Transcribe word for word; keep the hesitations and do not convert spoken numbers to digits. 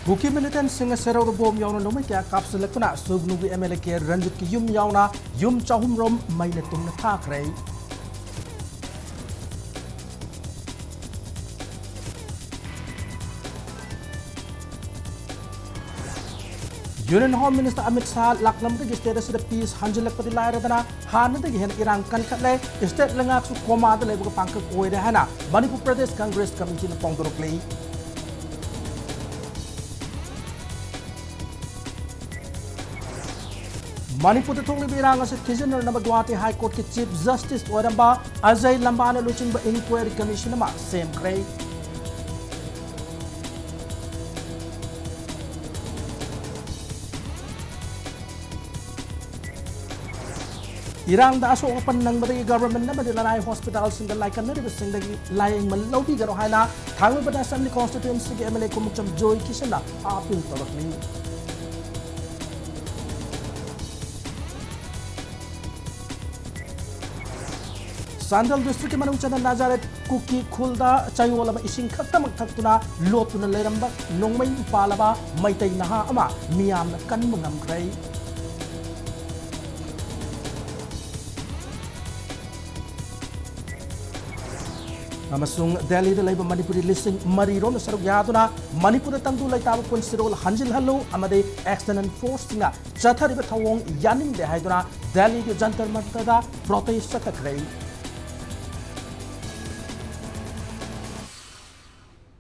ꯀꯨꯀꯤ ꯃꯤꯂꯤꯇꯦꯟꯠꯁꯤꯡꯅ ꯁꯦꯔꯧꯗ bomb ꯌꯥꯎꯅ ꯅꯣꯡꯃꯩ ꯀꯌꯥ ꯀꯥꯞꯁꯤꯜꯂꯛꯄꯅ ꯁꯨꯒꯅꯨꯒꯤ ꯑꯦꯝ ꯑꯦꯜ ꯑꯦ ꯀꯦ ꯔꯟꯖꯤꯠꯀꯤ ꯌꯨꯝ ꯌꯥꯎꯅ ꯌꯨꯝ ꯆꯍꯨꯝ ꯔꯣꯝ ꯃꯩꯅ ꯇꯨꯝꯅ ꯊꯥꯈ꯭ꯔꯦ꯫ Union home minister Amit Shah ꯂꯥꯛꯂꯝꯕꯗꯒꯤ ꯁ꯭ꯇꯦꯠ ꯑꯁꯤꯗ ꯄꯤꯁ ꯍꯟꯖꯤꯜꯂꯛꯄꯗꯤ ꯂꯥꯏꯔꯗꯅ ꯍꯥꯟꯅꯗꯒꯤ ꯍꯦꯟꯅ ꯏꯔꯥꯡ ꯀꯟꯈꯠꯂꯦ꯫ ꯁ꯭ꯇꯦꯠ ꯂꯩꯉꯥꯛꯁꯨ ꯀꯣꯃꯥꯗ ꯂꯩꯕꯒ ꯄꯥꯡꯈꯛ ꯑꯣꯏꯔꯦ ꯍꯥꯏꯅ ꯃꯅꯤꯄꯨꯔ ꯄ꯭ꯔꯗꯦꯁ ꯀꯪꯒ꯭ꯔꯦꯁ ꯀꯃꯤꯇꯤꯅ ꯐꯣꯡꯗꯣꯔꯛꯂꯤ꯫ ꯃꯅꯤꯄꯨꯔꯗ ꯊꯣꯛꯂꯤꯕ ꯏꯔꯥꯡ ꯑꯁꯤ ꯊꯤꯖꯤꯟꯅꯅꯕ ꯒꯨꯋꯥꯍꯥꯇꯤ ꯍꯥꯏ ꯀꯣꯔꯠꯀꯤ ꯆꯤꯐ ꯖꯁꯇꯤꯁ ꯑꯣꯏꯔꯝꯕ ꯑꯖꯌ ꯂꯝꯕꯥꯅ ꯂꯨꯆꯤꯡꯕ ꯏꯟꯀ꯭ꯋꯥꯏꯔꯤ ꯀꯃꯤꯁꯟ ꯑꯃ ꯁꯦꯝꯈ꯭ꯔꯦ꯫ ꯏꯔꯥꯡꯗ ꯑꯁꯣꯛ ꯑꯄꯟ ꯅꯪꯕꯗꯒꯤ ꯒꯚꯔꯟꯃꯦꯟꯠ ꯑꯃꯗꯤ ꯂꯅꯥꯏ ꯍꯣꯁꯄꯤꯇꯥꯜꯁꯤꯡꯗ ꯂꯥꯏꯀꯠꯅꯔꯤꯕꯁꯤꯡꯗꯒꯤ ꯂꯥꯌꯦꯡꯕ ꯂꯧꯕꯤꯒꯅꯨ ꯍꯥꯏꯅ ꯊꯥꯡꯃꯩꯕꯟ ꯑꯦꯁꯦꯝꯕ꯭ꯂꯤ ꯀꯣꯟꯁꯇꯤꯇ꯭ꯋꯦꯟꯁꯤꯒꯤ M L A Khumukcham Joy ꯀꯤꯁꯟꯅ ꯑꯥꯄꯤꯜ ꯇꯧꯔꯛꯂꯤ꯫ ꯆꯥꯟꯗꯦꯜ ꯗꯤꯁꯇ꯭ꯔꯤꯛꯀꯤ ꯃꯅꯨꯡ ꯆꯟꯅ ꯅꯥꯖꯥꯔꯦꯠ ꯀꯨꯀꯤ ꯈꯨꯜꯗ ꯆꯌꯣꯜ ꯑꯃ ꯏꯁꯤꯡ ꯈꯛꯇꯃꯛ ꯊꯛꯇꯨꯅ ꯂꯣꯠꯇꯨꯅ ꯂꯩꯔꯝꯕ ꯅꯣꯡꯃꯩ ꯄꯥꯜꯂꯕ ꯃꯩꯇꯩ ꯅꯍꯥ ꯑꯃ ꯃꯤꯌꯥꯝꯅ ꯀꯟꯕ ꯉꯝꯈ꯭ꯔꯦ꯫ ꯑꯃꯁꯨꯡ ꯗꯦꯜꯂꯤꯗ ꯂꯩꯕ ꯃꯅꯤꯄꯨꯔꯤ ꯂꯤꯁꯤꯡ ꯃꯔꯤ ꯔꯣꯝꯅ ꯁꯔꯨꯛ ꯌꯥꯗꯨꯅ ꯃꯅꯤꯄꯨꯔꯗ ꯇꯪꯗꯨ ꯂꯩꯇꯥꯕ ꯄꯨꯟꯁꯤꯔꯣꯜ ꯍꯟꯖꯤꯜꯍꯜꯂꯨ ꯑꯃꯗꯤ ꯑꯦꯛꯁꯇꯔꯅꯦꯜ ꯐꯣꯔꯁꯁꯤꯡꯅ ꯆꯠꯊꯔꯤꯕ ꯊꯧꯑꯣꯡ ꯌꯥꯅꯤꯡꯗꯦ ꯍꯥꯏꯗꯨꯅ ꯗꯦꯜꯂꯤꯒꯤ ꯖꯟꯇꯔ ꯃꯟꯇꯔꯗ ꯄ꯭ꯔꯣꯇꯦꯁ ꯆꯠꯊꯈ꯭ꯔꯦ꯫